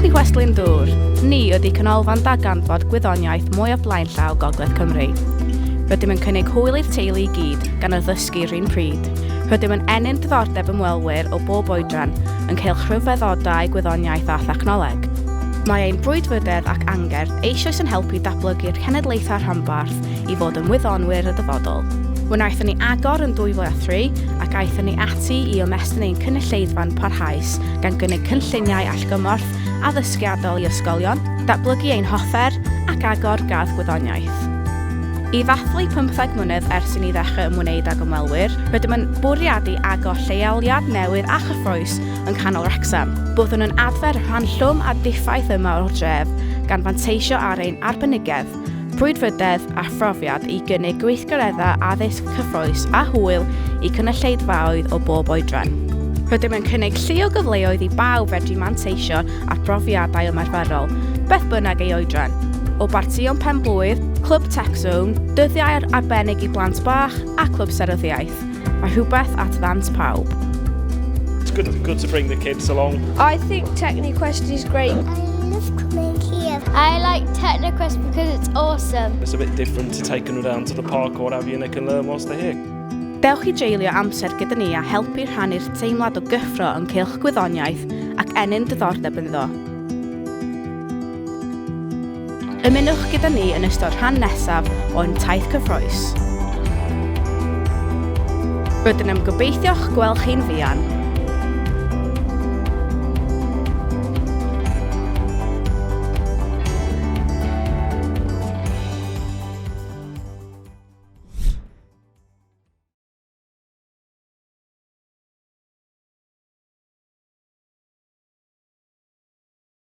Techniquest Glyndŵr. Ni ydy canolfan darganfod gwyddoniaeth mwyaf blaenllaw Gogledd Cymru. Rydym yn cynnig hwyl i'r teulu i gyd, gan addysgu 'run pryd. Rydym yn ennyn diddordeb ymwelwyr o bob oedran yn cylch rhyfeddodau gwyddoniaeth a thechnoleg. Mae ein brwdfrydedd ac angerdd eisoes yn helpu datblygu'r cenedlaethau rhanbarth i fod yn wyddonwyr y dyfodol. Wnaethon ni agor yn 2003 ac aethon ni ati i ymestyn ein cynulleidfa'n parhaus gan gynnig cynlluniau allgymorth addysgiadol i ysgolion, datblygu ein hoffer ac agor Gardd Gwyddoniaeth. I ddathlu pymtheg mlynedd ers i ni ddechrau ymwneud ag ymwelwyr, rydym yn bwriadu agor lleoliad newydd a chyffrous yng nghanol Wrecsam. Byddwn yn adfer y rhan llwm a diffaith yma o'r dref gan fanteisio ar ein arbenigedd, brwdfrydedd a phrofiad i gynnig gweithgareddau addysg cyffrous a hwyl i cynulleidfaoedd o bob oedran. Rydym yn cynnig llu o gyfleoedd i bawb fedru manteisio ar brofiadau ymarferol, beth bynnag ei oedran. O bartïon pen-blwydd, Clwb Tech Zone, dyddiau arbennig i blant bach a Clwb Seryddiaeth, mae rhywbeth at ddant pawb. It's good to bring the kids along. I think Techniquest is great. I love coming here. I like Techniquest because it's awesome. It's a bit different to taking them down to the park or what have you, and they can learn whilst they're here. Dewch i dreulio amser gyda ni a helpu rhannu'r teimlad o gyffro yn cylch gwyddoniaeth ac ennyn diddordeb ynddo. Ymunwch gyda ni yn ystod rhan nesaf o'n taith cyffrous. Rydyn yn gobeithio'ch gweld chi'n fuan.